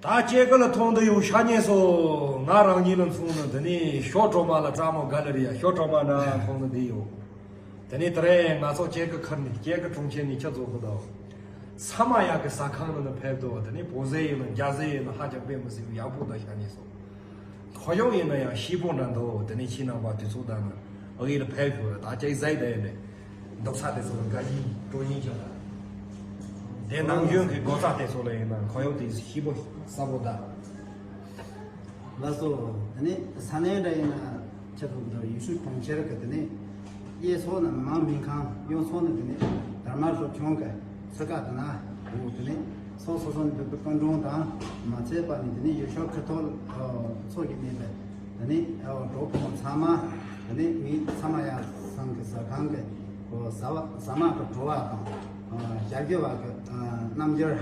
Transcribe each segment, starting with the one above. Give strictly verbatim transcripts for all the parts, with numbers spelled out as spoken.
ད་སྐྱེ་རྒུ་ལ་མཐོང་དུ་ཡོད་ཤ་ཉེ་སོ། ང་རང་ཉིད་ལ་མཚོན་ན་འདི་ནི་ཞོ་གྲོ་མ་ལ་བཀྲ་མོ་ག་ལ་རི་ཡ་ཞོ་གྲོ་མ་ན་མཐོང་ན་འདི་ཡོད། དེ་ནས་དེ་རིང་ང་ཚོ་སྐྱེ་རྒུ་ཁུལ་ནས་སྐྱེ་རྒུ་གྲོང་ཁྱེར་ནས་ཁྱི་རྫོགས་པ་དང་། ས་མ་ཡ་གི་ཟ་ཁང་ནང་ཕེབས་དོ། དེ་ནས་བོད་ཟས་ཡིན་ན་རྒྱ་ཟས་ཡིན་ན་ཧ་ཅང་དཔེ་མི་སྲིད་པའི་ཡག་པོ་དང་ཤ་ཉེ་སོ། ཁོ་ཡང་ཡིན་ན་ཡང་སྐྱིད་པོ་འདྲ་འདུག་དེ་ནས་ཁྱི་རྣམ་པ་དེ་ཚོ་དང་ནི་ཨ་ཡེ་ལ་ཕེབས་ཤོག་ར་ད་ཅིག་ཟས་དེ་ནས་འདུག་ས་དེ་ཚོ་ལ་དགའ་ཞིང་སྤྲོ་ཞིང་བྱ་ལ། དེ་ནང་ཡོད་ཀྱི་སྒོ་རྩ་དེ་ཚོ་ལ་ཡིན་ན་ཁོ་ཡང་དེ་སྐྱིད་པོ་ས་པོ་ད། ལགས་སོ། དེ་ནས་ས་གནས་འདྲ་ཡིན་ན་ཁྱེད་ཚོ་གི་ཡུལ་ཤུལ་གྲོང་ཁྱེར་གི་དེ་ནས་གཡས་ཕྱོགས་ན་མང་སྨན་ཁང་། གཡོན་ཕྱོགས་ན་དེ་ནས་དར་མ་སློབ་ཆུང་གི་ཚོད་ཀ་དེ་ན་འོ་དེ་ནས་སོ་སོ་སོ་ནས་འདུག་པའི་སྤུན་གྲོང་དང་མ་ཚད་པ་ནས་དེ་ནས་ཡུལ་ཤུལ་ཁ་ཐོར་ཚོ་གི་གནས་པའི་དེ་ནས་ཨ་བ་གྲོགས་པོ་ཚང་མ་དེ་ནས་མི་ཚང་མ་ཡ་སང་གི་ཟ་ཁང་གི་གོ་ཟ་བ་ཟ་མ་གི་བྲོ་བ་དང་ཞལ་རྒྱུ་བ་གི་རྣམ་འགྱུར།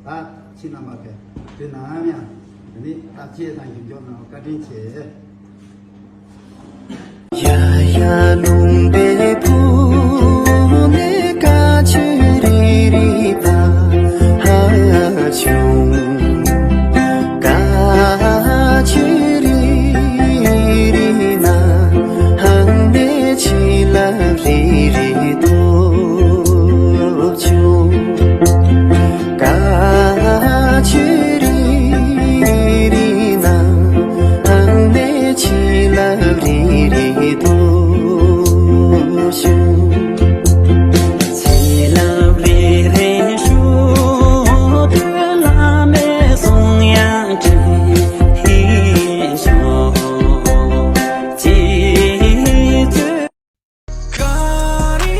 ད་ཁྱེད་རྣམ་པ་གི་དུས་ནམ་ཡང་དེ་ནི་བརྟག་དཔྱད་དང་ཡིད་འཇོག་གནང་བར་བཀའ་དྲིན་ཆེ། ཡ་ཡ་ལུང་པའི་ཕུ་ནས་ཀ་ཆུ་རི་རི་བ་ཧ་ཆུང་། ཀ་ཆུ་རི་རི་ན་ཧང་ནས་ཆི་ལ་རི་རི་དོ། ཆུ། ཀ་ཆུ་རི་རི་ན་ཨང་ནེ་ཆི་ལ་རི་རི་དོ་ཆུ། ཆི་ལ་རི་རི་ཤུ་ཐུ་ལ་མེ་སོང་ཡང་ཅི་ཧི་ཤོ་ཅི་ཚུ། གངས་རི་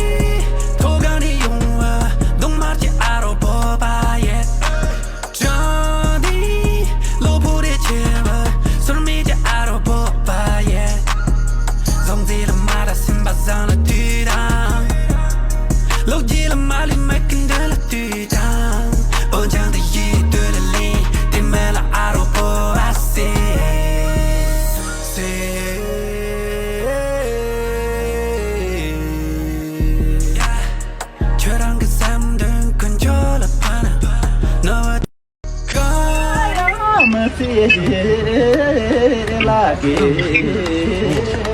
མཐོ་སྒང་ནས་ཡོང་བ་གདོང་དམར་གྱི་ཨ་རོ་བོད་པ་ཡེ། བྱང་འདི་གློ་བུར་རེ་ཆེ་བ་ཟུར་མིག་གི་ཨ་རོ་བོད་པ་ཡེ། གཟུགས་མཛེས་ལ་མ་ར་སེམས་པ་བཟང་ལ་དུས་དང་། ལོ་རྒྱུས་ལ་མ་ལུས་མི་ཀུན་འདྲ་ལ་དུས་དང་། འོན་ཀྱང་དེ་ཡི་དུས་ལ་ལིང་དེ་མེད་ལ་ཨ་རོ་བོད་པ་ཟེར། ཁྱོད་རང་གི་བསམ་དོན་ཀུན་ཁྱོད་ལ་ཕན་ན། ནོར་བ་གང་ཡང་མི་ཚེ་ལ་དགེ་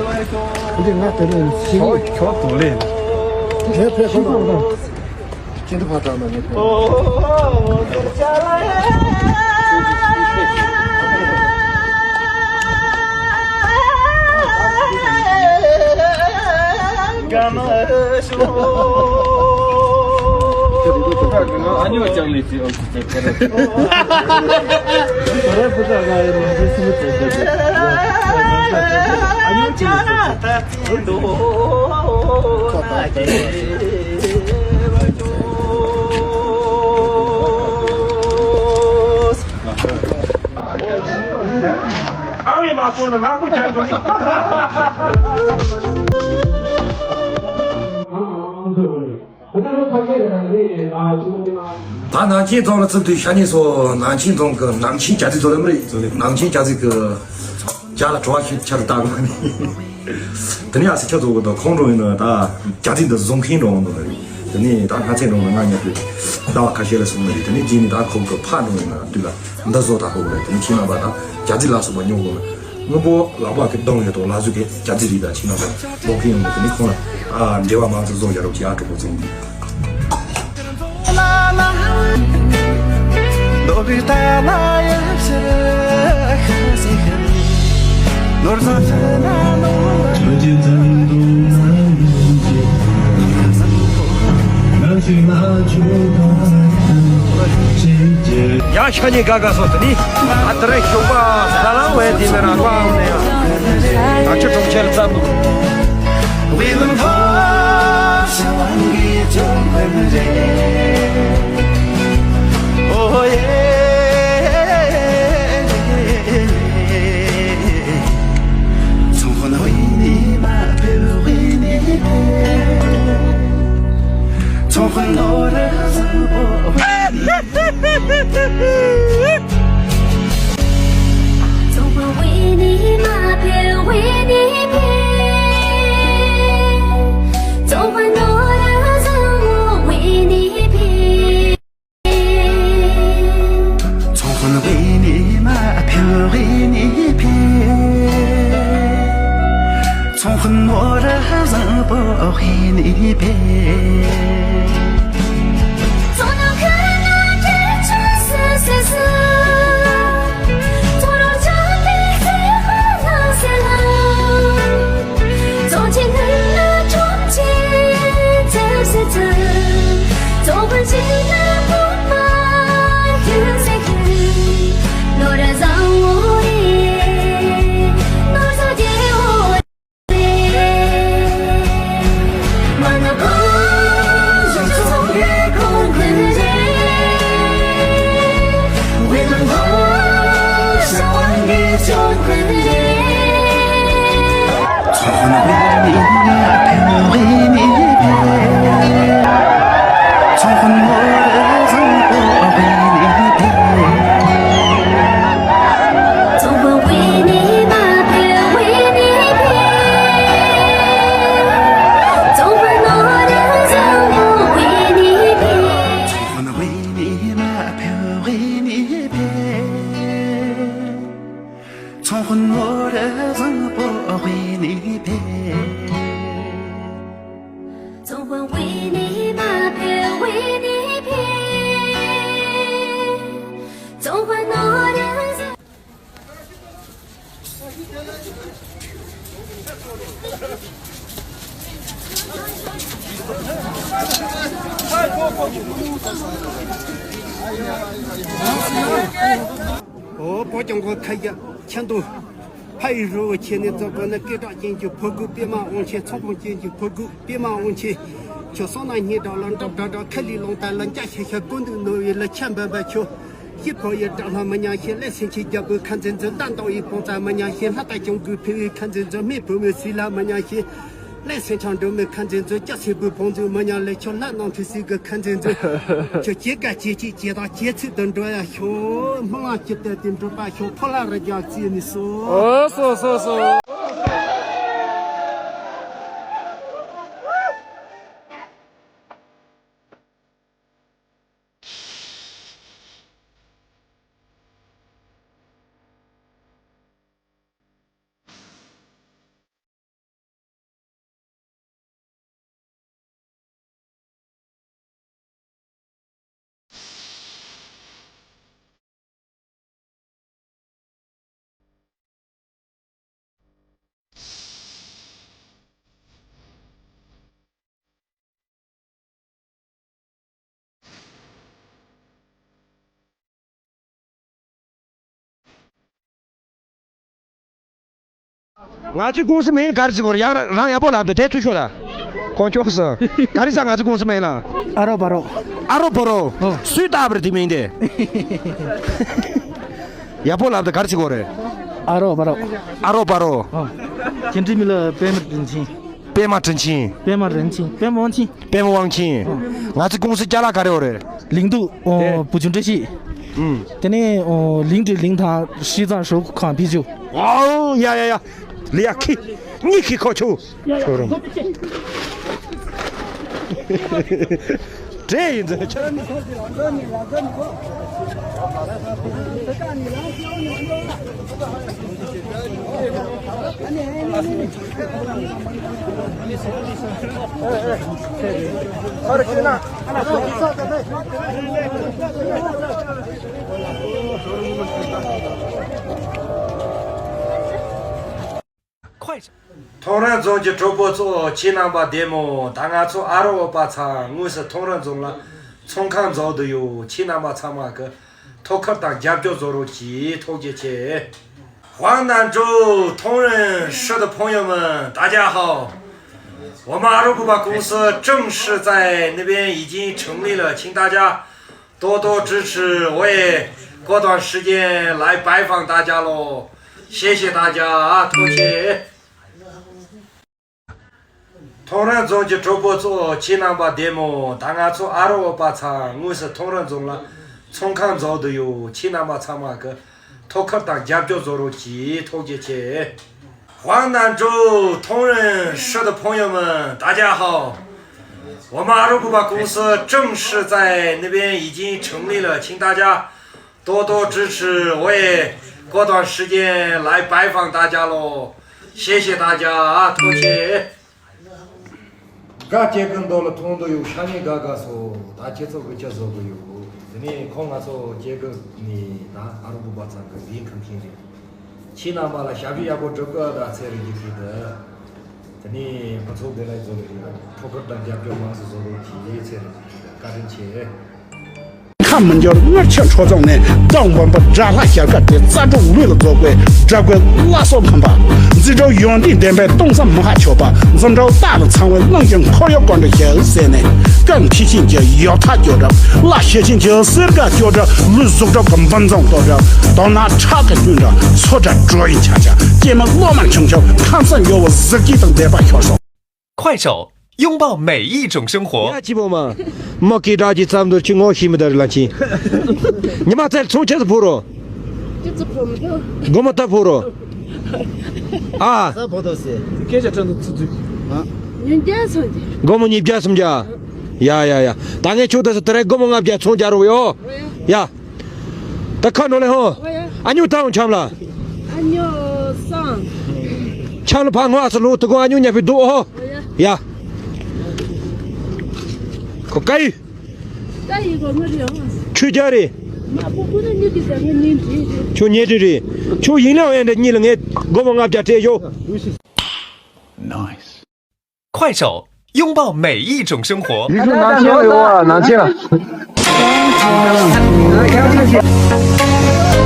བར་ཤོག་འདི་ང་དེ་ནས་ཞིག་ཁྱོད་ཁྱོད་དུ་ལེན། དེ་ཕེབས་ཁོ་ན། ཅི་འདྲ་བ་དྲག་ན་ངས་ཕེབས། ཨ་ཉོ་ཅང་ལི་ཅི་ཨོ་ཅི་ཅི་ཁེ་རེ། ཨ་ཉོ་ཅང་ལི་ཅི། ཨ་ཡེ་མ་སོང་ན་ང་ཁུ་ཆེན་འགྲོ། ད་ནང་ཆེན་རྫོང་ལ་ཚུད་དུས་ཤ་ཉེ་སོ། ནང་ཆེན་རྫོང་གི་ནང་ཆེན་རྒྱ་རྩིས་ཚོ་ལ་མི་རེད་ཚོ་ནང་ཆེན་རྒྱ་རྩིས་གི་རྒྱ་ལ་བྲོ་བ་ཞིག་ཆར་ལྟ་གོ་ནི། དེ་ནས་ཨ་སི་ཁྱོད་ཚོ་གི་དང་ཁོང་འགྲོ་ཡིན་ན་ད་རྒྱ་རྩིས་འདི་བཟུང་མཁན་འགྲོ་འོང་དོ་རེད། དེ་ནས་ད་ང་ཚེ་འགྲོ་ང་ང་ཉག་དུས་ཟླ་བ་ཁ་ཤས་ལ་སོང་ནི་རེད། དེ་ནས་རྗེས་ནས་ད་ཁོང་གི་ཕ་འགྲོ་ཡིན་ན་དུས་ལ་འདི་བཟོ་ད་ཧོ་རེད། དེ་ནས་ཁྱེད་རྣམ་པ་ད་རྒྱ་རྩིས་ལ་སོགས་པ་ཉོ་དགོས་ན། སྔོན་པོ་ལག་པ་གི་གདོང་ཡོད་དོ་ལ་ཟུག་གི་རྒྱ་རྩིས་རིགས་དང་ཕྱི་ནང་དུ་འབོག་མཁན་ཡོང་གི་དེ་ནི་ཁོང་ལ་ཨ་འབྲེལ་བ་མང་ཙམ་བཟོ་ཡ་རོགས་ཀྱི་ཨ་གྲོགས་པོ་ཚོ་འདི། ཡ་ཤ་ཉེ་དགའ་དགའ་སོང་དེ་ནི་ཨ་ཏི་རེ་ཤོག་པ་ས་ལང་བས་དེ་མེ་ར་ཀ་ཨང་ནས་ཡ་ཨ་ཆུ་གྲོང་ཁྱེར་ཙམ། 为你嘛，陪为你陪，从魂我的人不为你陪。ཨོ་བོད་ཀྱི་མགོན་ཁ་ཡ་ཁྱེད་དུ། ཕ་ཡི་རི་བོ་ཁྱེད་ནི་རྫོགས་པ་ན་སྐད་གྲགས་ཅན་གྱི་ཕོ་རྒོད་པད་མ་དབང་ཆེན། ཚོང་དཔོན་ཅན་གྱི་ཕོ་རྒོད་པད་མ་དབང་ཆེན། ཁྱོད་སོང་ན་སྙིང་དྲག་ལ་འགྲོགས་དྲག་དྲག་ཁ་ལི་ལོང་ད་ལ་འཇའ་ཤ་ཤ་ཀུན་ཏུ་ནོར་བའི་ལ་ཆ་འབབ་པ་ཁྱོད། སྐྱིད་ཕོ་ཡི་དགྲ་ལྷ་མ་ཉམས་ཤིང་། ལས་སེམས་ཅན་རྒྱལ་པོའི་ཁ་འཛིན་མཛོད། ཟླ་མདོག་ཡི་བོང་ཚ་མ་ཉམས་ཤིང་། ལྷ་དང་གྱང་གུ་ཕུལ་བའི་ཁ་འཛིན་མཛོད། སྨན་བུ་མོའི་སྲིད་ལྷ་མ་ཉམས་ཤིང་། ལས་སེམས་ཅན་འགྲོ་མི་ཁ་འཛིན་མཛོད། སྐྱ་སེར་བུ་བོང་མཛོད་མ་ཉམས་ལས། ཁྱོད་ལྷ་ནང་ཁྲི་སྲིད་གི་ཁ་འཛིན་མཛོད། ཁྱོད་སྐྱེ་རྒ་སྐྱེ་གཅིག་སྐྱེ་དང་སྐྱེ་ཚིག་ཏུ་འགྲོ་ཡ་ཤོག་སྨོན་ལམ་སྐྱིད་དེ་དེ་འགྲུབ་པ་ཤོག་ཕོ་ལྷ་རི་རྒྱལ་རྩིས་ནས་སོ། ཨོ་སོ་སོ་སོ། ང་ཚོའི་ཀུང་སི་མིང་ག་རེ་ཟེར་དགོས་རེད། ཡང་རང་ཡག་པོ་ལབ་དང་། དེ་ཚུར་ཤོག་ལ། དཀོན་མཆོག་གསུམ། ག་རེ་ཟེར། ང་ཚོའི་ཀུང་སི་མིང་ལ། ཨ་རོ་བ་རོ། ཨ་རོ་བ་རོ། ཨོ། སུས་བཏགས་པ་རེད་དེ་མིང་དེ། ཡག་པོ་ལབ་དང་། ག་རེ་ཟེར་དགོས་རེད། ཨ་རོ་བ་རོ། ཨ་རོ་བ་རོ། ཨོ། ཁྱེད་འདྲི་མི་ལ་པད་མ་དྲིན་ཆེན། པད་མ་དྲིན་ཆེན། པད་མ་རིན་ཆེན། པད་མ་དབང་ཆེན། པད་མ་དབང་ཆེན། ཨོ། ང་ཚོའི་ཀུང་སི་ཅ་ལག་ག་རེ་ཡོད་རེད། ལིང་དུ། ཨོ། ཨེ། བུ་ཆུང་བཀྲ་ཤིས། ཨུམ། དེ་ནས་ཨོ་ལིང་ཏི་ལིང་ཐང་ཧྲི་ཙང་ཧྲོ་ཁང་ཕི་ཅུ། ཨོ་ཡ་ཡ་ཡ། ལི་ཡ་ཁི། གཉིས་ཁི་ཁོ་ཆུ། ཆུ་རུམ། འདྲེ་ཡིན་ཟེར་ཁྱོད། ཐོང་རན་རྫོང་གི་གྲོགས་པོ་ཚོ། ཁྱེད་རྣམ་པ་བདེ་མོ། ད་ང་ཚོ་ཨ་རོགས་པ་ཚང་དངོས་སུ་ཐོང་རན་རྫོང་ལ་ཚོང་ཁང་འཛུགས་བསྡད་ཡོད། ཁྱེད་རྣམ་པ་ཚང་མ་གི་ཐུགས་ཁུར་དང་རྒྱབ་སྐྱོར་བཟོ་རོགས་གྱིས། ཐུགས་རྗེ་ཆེ། 华南州通仁市的朋友们，大家好！我们阿鲁古巴公司正式在那边已经成立了，请大家多多支持，我也过段时间来拜访大家喽，谢谢大家啊，多谢。 ཐོང་རན་རྫོང་གི་གྲོགས་པོ་ཚོ། ཁྱེད་རྣམ་པ་བདེ་མོ། ད་ང་ཚོ་ཨ་རོགས་པ་ཚང་དངོས་སུ་ཐོང་རན་རྫོང་ལ་ཚོང་ཁང་འཛུགས་བསྡད་ཡོད། ཁྱེད་རྣམ་པ་ཚང་མ་གི་ཐུགས་ཁུར་དང་རྒྱབ་སྐྱོར་བཟོ་རོགས་གྱིས། ཐུགས་རྗེ་ཆེ། 华南州通仁市的朋友们，大家好！我们阿鲁古巴公司正式在那边已经成立了，请大家多多支持，我也过段时间来拜访大家喽，谢谢大家啊，多谢。དགའ་སྐྱེ་གི་མདོ་ལ་མཐོང་དུ་ཡོད་ཤ་ཉེ་དགའ་དགའ་སོ། ད་ཁྱེད་ཚོ་གི་ཅི་བཟོ་གི་ཡོད། དེ་ནས་ཁོང་ང་ཚོ་སྐྱེ་གི་ནི་ད་ཨ་རུ་བུ་པ་ཚང་གི་ལས་ཁང་ཁྱིན་རེད། ཁྱེད་རྣམ་པ་ལ་ཞབས་ཞུ་ཡག་པོ་སྒྲུབ་གི་ད་ཚེ་རིང་གི་ཁྱེད་དུ། དེ་ནས་ང་ཚོ་དེ་ལ་བཟོ་གི་རེད། ཐུགས་ཁུར་དང་རྒྱབ་སྐྱོར་མང་ཙམ་བཟོ་རོགས་གྱིས། ཚེ་རིང་གི་ཁྱེད་དུ་བཀའ་དྲིན་ཆེ། ཁ་མི་འགྱུར་དངུལ་ཆུ་ཁྲོ་ཚང་ནས་ལྟ་འབུམ་པ་དགྲ་ལྷ་ཞལ་དཀར་གྱི་རྩ་དྲུག་ལུས་ལ་རྫོགས་པའི་དགྲ་བགེགས་བླ་སྲོག་ཁམས་པ། འཛིན་གྲྭ་ཡོན་ཏན་ལྡན་པའི་སྟོང་བསམ་མ་ཧ་ཆོས་པ། འཛུམ་གྲྭ་རྟག་ཏུ་ཚང་བའི་གླིང་བཞི་འཁོར་ཡུག་ཀུན་ཏུ་ཞི་ཟེར་ནས། ཀུན་མཁས་ཤིང་གི་ཡོ་ཐག་སྐྱོ་གྲབས། བླ་ཞི་ཞིང་གི་གསེར་ཁ་སྐྱོ་གྲབས། ལུས་གཟུགས་གྲབས་ཀྱི་འབུམ་ཚང་གཏོར་གྲབས། དོན་ན་ཁྲག་གི་སྐྱོན་གྲབས། ཚོ་གྲབས་གྲོ་ཡི་ཆ་ཆ། སྐྱེས་མ་ལོ་མ་ཆུང་ཆུང་ཁམས་སངས་ཡོད་པའི་གཟི་སྐྱིད་དང་ལྡན་པ་ཤོར་སོང་། 快手，拥抱每一种生活。 ཡ་ཅི་བོ་མ། མ་ཀི་ཏྲ་ཅི་ཙམ་དུ་ཅི་ངོ་ཤེས་མི་དར་ལ་ཅི། ཉི་མ་ཚལ་ཚོང་ཆེ་ཚོ་ཕུ་རོ། ཅི་ཙི་ཕུ་མི་ཐུབ། སྒོ་མ་ད་ཕུ་རོ། ཨ། ས་བོ་དོ་སེ། སྐད་ཆ་ཁྲ་འདུག་ཚུ་ཚུ། ཉིན་བརྒྱ་སོང་ཅི། སྒོ་མ་ཉིས་བརྒྱ་སུམ་བརྒྱ། ཡ་ཡ་ཡ། ད་ངས་ཁྱོད་ད་སུ་དེ་རེ་སྒོ་མ་ལྔ་བརྒྱ་ཚོང་རྒྱག་རོགས་ཡོ། ཡ། ད་ཁ་ནོ་ལེ་ཧོ། ཨ་ཉོ་ད་འོང་ཆམ་ལ། ཨ་ཉོ་སང་། ཆམ་ལ་ཕ་ངོ་ཨ་ས་ལོ་དུ་གོ་ཨ་ཉོ་ཉ་ཕི་དུ་ཨོ། ཡ། ཁོ་ཀ་ཡི། ཀ་ཡི་གོ་ངར་ཡོང་། ཆུ་རྒྱ་རེ། མ་པུ་པུ་ན་ཉི་གི་ཟ་ངེ་ཉིན་དྲི་རེ། ཆུ་ཉེ་དྲི་རེ། ཆུ་ཡིན་ལ་ཨེ་འདྲ་ཉི་ལ་ངས་སྒོ་མ་ལྔ་བརྒྱ་སྤྲད་ཡོ། Nice. 快手，拥抱每一种生活。你是南京的哇，南京啊。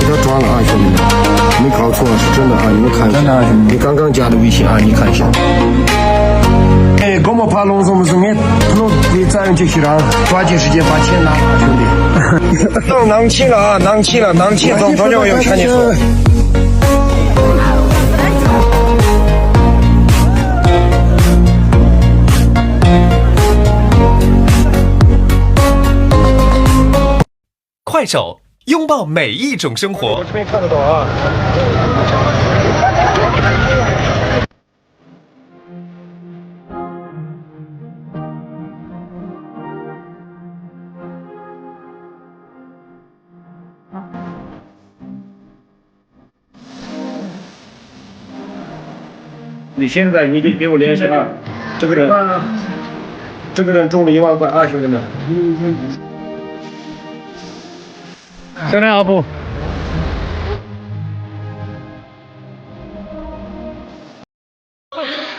不要装了啊，兄弟们，没搞错，是真的啊，你们看一下，你刚刚加的微信啊，你看一下。哎，给我们发龙送不送？你弄你再用这些人，抓紧时间把钱拿了，兄弟。到南京了啊，南京了，南京总团长要看你说。 快手，拥抱每一种生活。我这边看得到啊。你现在你就给我联系啊，这个人，这个人中了一万块啊，兄弟们。 ཁྱོད་རང་ཨ་ཕོ།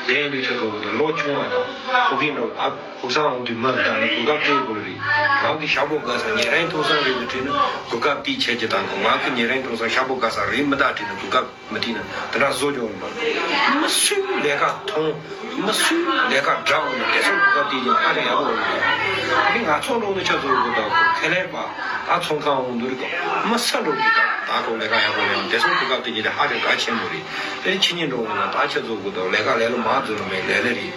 ལས་འདི་ཆ་གོ་གི་ལོ་ཆུང་བ་དང་ཕོ་རྒན་འགྲོ་ཨ་ཕོ་བཟང་འོང་དུས་མ་ད་ནི་གོ་སྐབས་སྤྲད་དགོས་རེད། རང་གི་ཞག་པོ་དགའ་ས་ཉེ་རིང་མཐོ་ས་རེད་དུ་བྲིས་ན་གོ་སྐབས་དེའི་ཆེད་ཀྱི་དང་གོ་ང་གི་ཉེ་རིང་མཐོ་ས་ཞག་པོ་དགའ་ས་རེད་མི་ད་བྲིས་ན་གོ་སྐབས་མི་བྲིས་ན་དེ་འདྲ་བཟོ་ཆོག་རེད་མ། མི་སུས་ལས་ཀ་མཐོང་། མི་སུས་ལས་ཀ་འདྲ་འོང་ན་དེ་ཚོ་གོ་སྐབས་དེ་ཡང་ཧ་ཅང་ཡག་པོ་འོང་གི་རེད། ཨ་ནི་ང་ཚོ་འགྲོ་ནི་ཆ་ཚོ་གོ་ད་ཁེ་ལས་པ། ད་ཚོང་ཁང་འོང་དུས་ཀ་མི་ས་འགྲོ་གི་ད་ད་ཁོ་ལས་ཀ་ཡག་པོ་ཡང་དེ་ཚོ་གོ་སྐབས་དེ་ཉིད་དེ་ཧ་ཅང་གལ་ཆེན་པོ་རེད། དེ་ནི་ཕྱི་ཉིན་འགྲོ་འོང་ན་ད་ཁྱེད་ཚོ་གོ་ད་ལས་ཀ་ལས་ལོ་མང་ཚོ་ལ་མེད་ལས་ལས་རེད།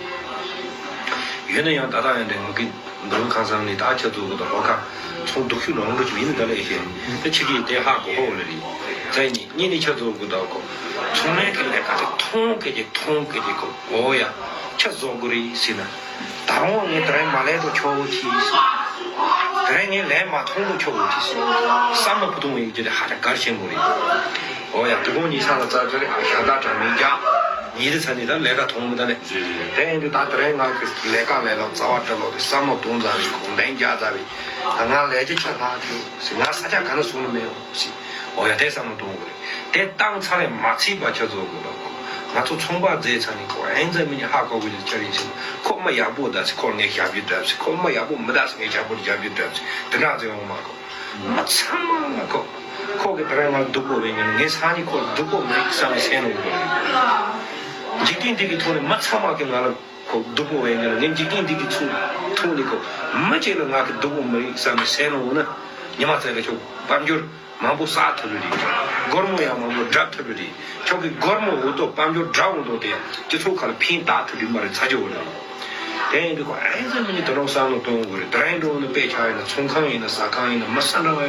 ཡོད་ན་ཡང་ད་ལྟ་ཡང་དེ་ངུ་གི་འདུག་ཁང་ཚང་ནི་ད་ཁྱེད་ཚོ་གོ་ད་ལོ་ཁ་ཚོང་སྡུག་ཤུགས་ལོང་འགྲོ་ཅིག་ཡིན་ད་ལས་ཤེས་དེ་ཕྱི་གི་དེ་ཧ་གོ་ཧོ་ལས་རེད། ཚེ་ཉིན་གཉིས་ནི་ཁྱེད་ཚོ་གོ་ད་ཁོ་ཚོང་ལས་ཀྱི་ལས་ཀ་དེ་མཐོང་གི་དེ་མཐོང་གི་དེ་ཁོ་འོ་ཡ་ཁྱེད་ཚོ་གོ་རེད་ཟེར་ན། ད་རུང་ངས་དེ་རིང་མ་ལས་དོ་ཆོག་གི་ཟེར། དེ་རིང་ངས་ལས་མ་ཐོང་དོ་ཆོག་གི་ཟེར། བསམ་བློ་བུ་ཐུང་ཡིན་གྱི་དེ་ཧ་ཅང་གལ་ཆེན་པོ་རེད། འོ་ཡ་དུ་གོང་ཉི་ཤང་ལ་རྩ་ཚོད་རེད་ཨ་ཞག་ད་དྲ་མིན་རྒྱ། ཉི་རི་ཚ་ནི་ད་ལས་ཀ་ཐོང་མི་ད་ལས། དེ་ཡིན་དུས་ད་དེ་རིང་ང་གི་ལས་ཀ་ལས་ལོ་རྩ་བ་བྲལ་ལོ་དེ་བསམ་བློ་བུ་ཐུང་ཙམ་རེད་གོང་ལྡན་རྒྱ་ཙམ་རེད། ང་ལས་ཀྱི་ཆ་ལྷག་ཆུ་ཟེར་ང་ས་ཆ་ག་ནས་སོང་ནི་མེད་འོ་ཟེར། འོ་ཡ་དེ་བསམ་བློ་གཏོང་དགོས་རེད། དེ་བཏང་ཚར་རེད་མ་ཚིག་པ་ཁྱོད་ཚོ་དགོས་ལ་ཁོ། ང་ཚོ་ཚོང་པ་མཛད་ཚར་ནས་ཁོ་ཨེན་ཛ་མི་ཉི་ཧ་གོ་དགོས་ཀྱི་ཆ་རེད་ཟེར། ཁོ་མ་ཡག་པོ་ད་ཟེར་ཁོ་ངས་ཞབས་ཞུ་བྲབ་ཟེར་ཁོ་མ་ཡག་པོ་མི་ད་ཟེར་ངས་ཞབས་པོ་ཞབས་ཞུ་བྲབ་ཟེར་དེ་འདྲ་ཟེར་འོང་མ་ཁོ། མ་ཚང་མ་ཁོ། ཁོ་གི་དེ་རིང་ང་སྡུག་པོ་བས་ངས་ངས་ས་ནི་ཁོ་སྡུག་པོ་མི་རིགས་བསམ་ནས་སེམས་ནང་དགོས་རེད། འཇིག་རྟེན་འདི་གི་ཐོག་ནས་མ་ཚང་མ་གི་ང་ལ་ཁོ་སྡུག་པོ་བས་ངས་ངས་འཇིག་རྟེན་འདི་གི་ཚུལ་ཐོག་ནས་ཁོ་མི་གཅིག་ལ་ང་གི་སྡུག་པོ་མི་རིགས་བསམ་ནས་སེམས་ནང་འོང་ན་ཉི་མ་ཚེ་ག་ཆོག་དཔལ་འབྱོར། མང་པོ་བསགས་ཐུབ་ཀྱི་རེད། སྒོར་མོ་ཡང་མང་པོ་བསྒྲུབ་ཐུབ་ཀྱི་རེད། ཁྱོད་ཀྱི་སྒོར་མོ་འོ་ཏོ་དཔལ་འབྱོར་འདྲ་འོང་དོ་དེ་སྤྱི་ཚོགས་ཁ་ལ་ཕན་བཏགས་ཐུབ་ཀྱི་མ་རེད་ཚ་ཆེ་བོ་རེད། དེ་ཡིན་དུས་ཁོ་ཨེ་ཙི་མི་ནི་དུ་རང་བསམ་བློ་གཏོང་དགོས་རེད། དེ་རིང་འགྲོ་ནི་དཔེ་ཆ་ཡིན་ན་ཚོང་ཁང་ཡིན་ན་ཟ་ཁང་ཡིན་ན་མི་ས་འདྲ་བ་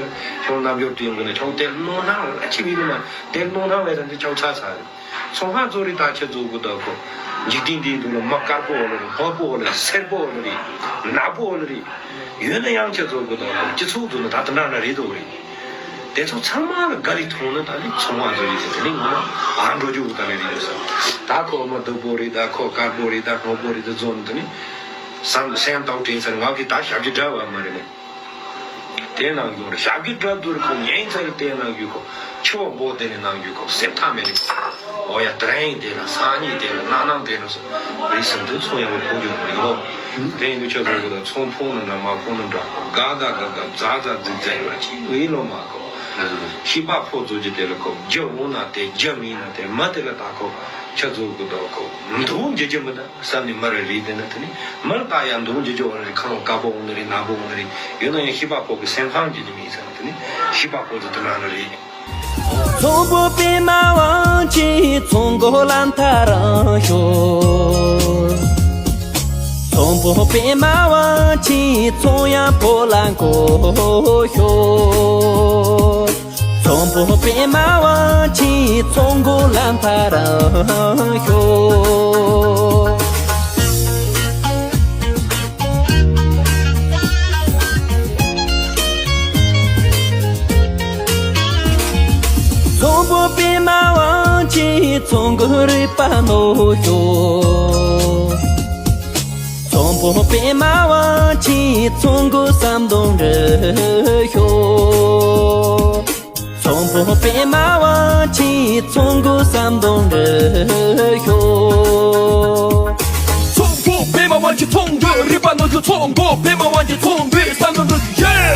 ཁྱོད་རྣམ་འགྱུར་དུ་ཡོང་གི་ན་ཁྱོད་དེ་སྣང་སྣང་ལ་ཅི་མི་རུང་ན་དེ་སྣང་སྣང་བས་ད་འདི་ཁྱོད་ཚ་ཚ་རེད། ཚོང་ཁང་ཚོ་རི་ད་ཁྱེད་ཚོ་གུ་ད་ཁོ། འཇིག་རྟེན་འདིའི་འདུག་ལ་མ་དཀར་པོ་འོ་ལ་རེད། སྔོ་པོ་འོ་ལ་རེད། སེར་པོ་འོ་ལ་རེད། ནག་པོ་འོ་ལ་རེད། ཡོད་ན་ཡང་ཁྱེད་ཚོ་གུ་ད་ཁོ་སྤྱི་ཚོགས་འདུག་ན་ད་དེ་འདྲ་འདྲ་རེད་དོ་རེད། དེ་ཚོ་ཚང་མ་ལ་དགའ་རི་མཐོང་ན་ད་ནི་ཚོང་བ་བཟོ་ཡི་ཟེར་དེ་ནི་ངོ་མ་ཨ་འགྲོ་རྒྱུ་ད་ནི་རེད་ཟེར། ད་ཁོ་མ་སྡུག་པོ་རེད། ད་ཁོ་དཀར་པོ་རེད། ད་སྔོན་པོ་རེད། ད་བཟོ་ནི་དེ་ནི་སེམས་སེམས་སྟོབས་དྲན་ཚར། ང་གི་ད་ཞབས་ཀྱི་འདྲ་བ་མ་རེད་ནི། དེ་གནང་རྒྱུ་རེད། ཞབས་ཀྱི་འདྲ་དུར་ཁོ་ཉན་ཚར། དེ་གནང་རྒྱུ་ཁོ་ཆུ་བ་འབོ་དེ་ནི་གནང་རྒྱུ་ཁོ་སེམས་ཐག་མེད་རེད། ཨོ་ཡ་དེ་རིང་དེ་ལ་སང་ཉིན་དེ་ལ་གནངས་གནངས་དེ་ལ་སོ་རེད་ཟེར་འདུག་ཚོང་ཡག་པོ་ཕོག་རྒྱུ་མ་རེད་ལོ། དེ་ཡིན་དུས་ཁྱོད་ཚོ་གི་ད་ཚོང་ཕོག་ན་འདྲ་མ་ཕོག་ན་འདྲ་དགའ་དགའ་དགའ་དགའ་མཛའ་མཛའ་རྫིག་རྫིག་ཡོད་ཅིག་ཡིན་ལོ་མ་ཁོ། ཤི་པ་ཕོ་ཚོ་གི་དེ་ལ་ཁོ་རྒྱུ་འོང་ན་དེ་རྒྱུ་མིན་ན་དེ་མ་དེ་ལ་ད་ཁོ་ཁྱོད་ཚོ་གི་ད་ཁོ་འདུག་རྒྱུ་རྒྱུ་མི་ད་བསམ་ནས་མར་རེད་དེ་ན་དེ་ནི་མར་ད་ཡང་འདུག་རྒྱུ་རྒྱུ་བ་རེད། ཁ་ལོ་དཀར་པོ་འོང་ནི་རེད། ནག་པོ་འོང་ནི་རེད། ཡོད་ན་ཡང་ཤི་པ་ཕོ་གི་སེམས་ཁམས་ཀྱི་ནི་མིན་ཟེར་ན་དེ་ནི་ཤི་པ་ཕོ་ཚོ་དེ་ན་ནི་རེད། ཚོང་པོ་པདྨ་དབང་ཆེན་ཚོང་མགོ་ལ་མཐའ་རང་ཤོག་ཚོང་པོ་པདྨ་དབང་ཆེན་ཚོང་ཡང་པོ་ལ་མགོ་ཤོག་ཚོང་པོ་པདྨ་དབང་ཆེན་ཚོང་མགོ་ལ་མཐའ་རང་ཤོག་ཚོང་པོ་པདྨ་དབང་ཆེན་ཚོང་མགོ་རིག་པ་རྣོ་ཤོག་ཚོང་པོ་པདྨ་དབང་ཆེན་ཚོང་མགོ་ཟམ་གདོང་འདྲི་ཤོག་ཚོང་པོ་པདྨ་དབང་ཆེན་ཚོང་མགོ་ཟམ་གདོང་འདྲི་ཤོག་ཚོང་པོ་པདྨ་དབང་ཆེན་ཚོང་མགོ་རིག་པ་རྣོ་ཤོག་ཚོང་མགོ་པདྨ་དབང་ཆེན་ཚོང་མགོའི་ཟམ་གདོང་འདྲི་ཤོག་ཡེ།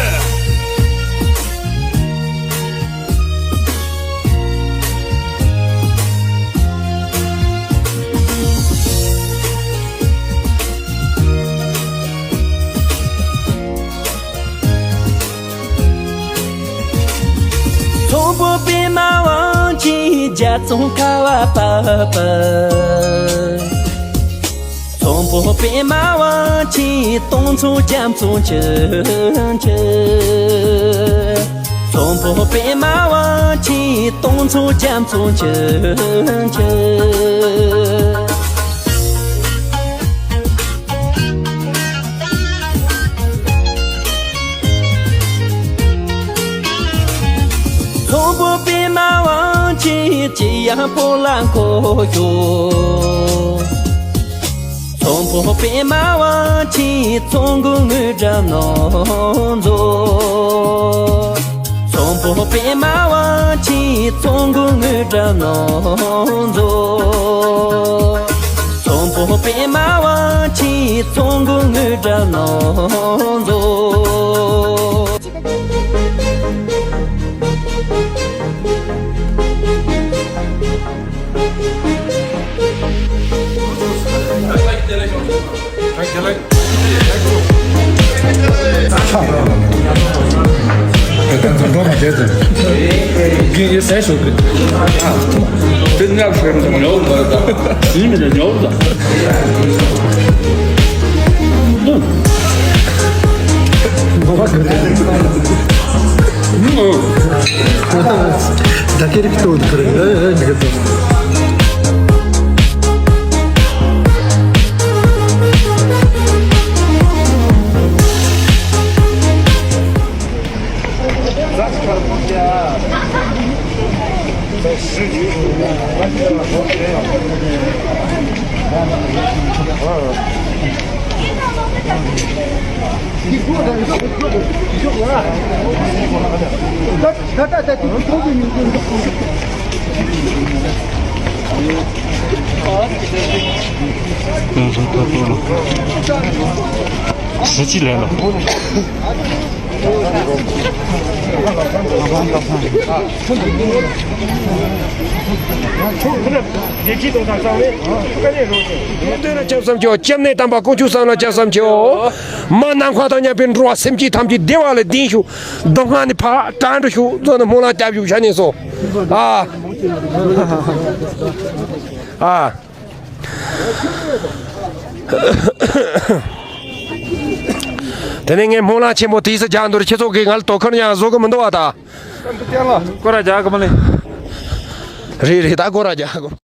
ཚོང་པོ་པདྨ་དབང་ཆེན་རྒྱ་ཚོང་ཁ་བ་པ་པ། ཚོང་པོ་པདྨ་དབང་ཆེན་སྟོང་ཚོང་རྒྱ་མཚོ་ཆུ་ཆུ། ཚོང་པོ་པདྨ་དབང་ཆེན་སྟོང་ཚོང་རྒྱ་མཚོ་ཆུ་ཆུ། ཚོང་པོ་པདྨ་དབང་ཆེན་ཅི་ཡང་པོ་ལ་མཁོ་ཤོག་ཚོང་པོ་པདྨ་དབང་ཆེན་ཚོང་མགོ་དངུལ་འགྲམ་ནང་འཛུལ། ཚོང་པོ་པདྨ་དབང་ཆེན་ཚོང་མགོ་དངུལ་འགྲམ་ནང་འཛུལ། ཚོང་པོ་པདྨ་དབང་ཆེན་ཚོང་མགོ་དངུལ་འགྲམ་ནང་འཛུལ། སྐྱབས་སུ་མཆིའོ། སྐྱབས་གནས་དམ་པ་དཀོན་མཆོག་གསུམ་ལ་སྐྱབས་སུ་མཆིའོ། མ་ནམ་མཁའ་དང་མཉམ་པའི་འགྲོ་བ་སེམས་ཅན་ཐམས་ཅད་བདེ་བ་ལ་ལྡན་ཤོག་སྡུག་བསྔལ་ནས་ཕར་བྲལ་འགྲོ་ཤོག་ཟེར་ནས་སྨོན་ལམ་བཏབ་ཤོག་ཞལ་ནས་སོ། ཨ། ཨ། དེ་ནས་ངས་སྨོན་ལམ་ཆེན་པོ་དེ་ཚོ་རྒྱག་འདུག་ཁྱེད་ཚོ་གིས་ང་ལ་དོ་ཁུར་ཡང་བཟོ་གི་མི་འདུག་བ་ད། སྐོར་ར་རྒྱག་གི་མ་ལེ། རེད་རེད། ད་སྐོར་ར་རྒྱག་གི།